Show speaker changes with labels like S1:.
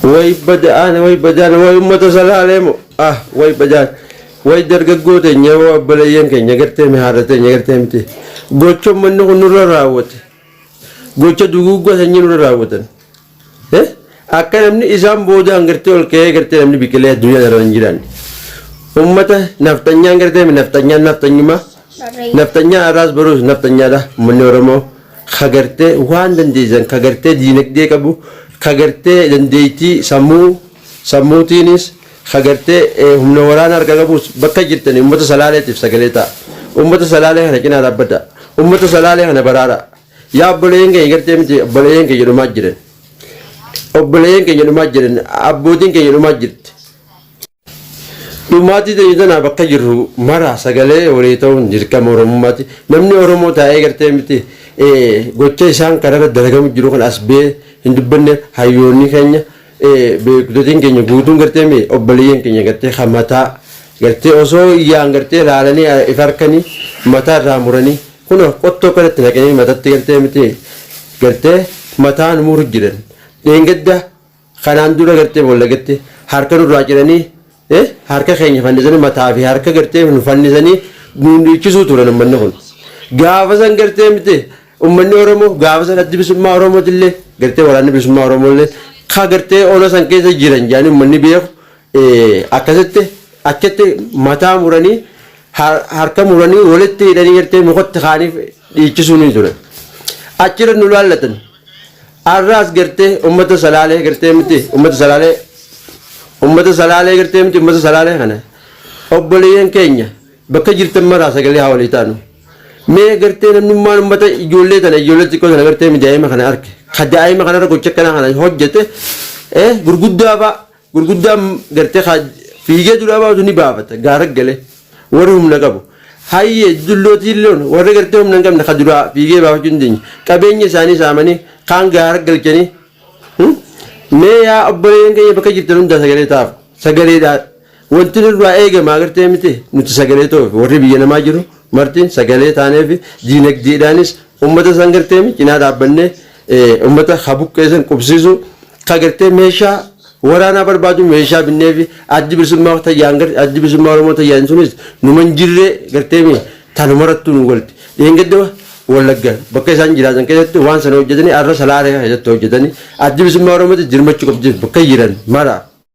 S1: Way bada'aan, way bada'aan, way ummata Salaalee moo, ah, way bada'aan, way dargaggoo teenya, way obboleeyyan keenya gartee mi, haadha teenya gartee miti. Gocha ummanni kun nurra raawwate, gocha duguuggaa sanyii nurra raawwatan. Akka namni isaan boodaan gartee ol ka'ee gartee namni biqilee addunyaa irra hin jiraanne. Ummata nafxanyaan gartee mi, nafxanyaan nafxanyuma, nafxanyaa har'aas boruus nafxanyaadha. Ummanni Oromoo ka gartee waan dandeessan, ka gartee diinagdee qabu, ka gartee dandeettii sammuu sammuutiinis, ka gartee humna waraanaa harka qabus, bakka jirtanii ummata Salaaleetiif sagalee ta'a. Ummata Salaalee kana cinaa dhaabbadha. Ummata Salaalee kana baraara. Yaa obboleeyyan keenya gartee miti, obboleeyyan keenya dhumaa jiran. Obboleeyyan keenya dhumaa jiran, abbootiin keenya dhumaa jirti. Dhumaatii teenya tanaa bakka jirru mara sagalee walii ta'uun dirqama Oromummaati. Namni Oromoo taa'ee gartee miti gocha isaan kanarra dalagamu jiru kan as bee hin dubbanne, hayyoonni keenya, beektotiin keenya guutuun gartee mi, obboleeyyan keenya gartee kan mataa gartee osoo iyyaan gartee laalanii if harkanii mataa irraa muranii, kunoo qottoo kanatti naqanii matatti gartee miti gartee mataa nu muru jiran. Dheengadda kanaan dura gartee Wallagatti harka nurraa ciranii, harka keenya fannisanii, mataa fi harka gartee nu fannisanii nu dhiichisuu turan uummanni kun. Gaafa san gartee miti uummanni Oromoo, gaafa san Addi Bilisummaa Oromootillee, gartee Waraanni Bilisummaa Oromooillee ka gartee ona san keessa jiran jedhanii uummanni beeku akkasitti achitti mataa muranii, harka muranii, walitti hidhanii gartee mukatti kaaniif dhiichisuu ni turan. Achirra nu laallatan. Har'aas gartee uummata Salaalee gartee miti, uummata Salaalee, uummata Salaalee gartee miti, uummata Salaalee kana, obboleeyyan keenya bakka jirtan maraa sagalee haa walii taanu. Mee gartee namnummaan uummata ijoollee tana, ijoollee xiqqoo tana gartee daa'ima kana arge, ka daa'ima kanarra gocha akkanaa kana hojjete, gurguddaa fa'a, gurguddaa gartee fiigee duraa baatu ni baafata gaara galee warri humna qabu. Hayyee dullootiin loon warri gartee humna hin qabne ka duraa fiigee baafachuu hin dandeenye. Qabeenya isaanii saamanii kaan gaara galchanii. Mee yaa obboleeyyan keenya, bakka jirtan hundaa sagalee ta'aaf. Sagaleedhaa wanti nurraa eegamaa gartee miti nuti sagalee ta'uuf, warri biyya namaa jiru martiin sagalee taaneef, diinagdeedhaanis uummata san gartee cinaa dhaabbannee, uummata ha buqqeessan qubsiisu, ka gartee meeshaa waraanaa barbaadu meeshaa binneefi, Addi Bilisummaa tayyaan, Addi Bilisummaa Oromoo tayyaan sunis numan jirree gartee mi tanumarattuu nu galti. Dheengadda Wallagga bakka isaan jiraatan keessatti waan sana hojjetanii, har'a Salaalee keessatti hojjetanii, Addi Bilisummaa Oromootti jirmachuu qabdi bakka jiran mara.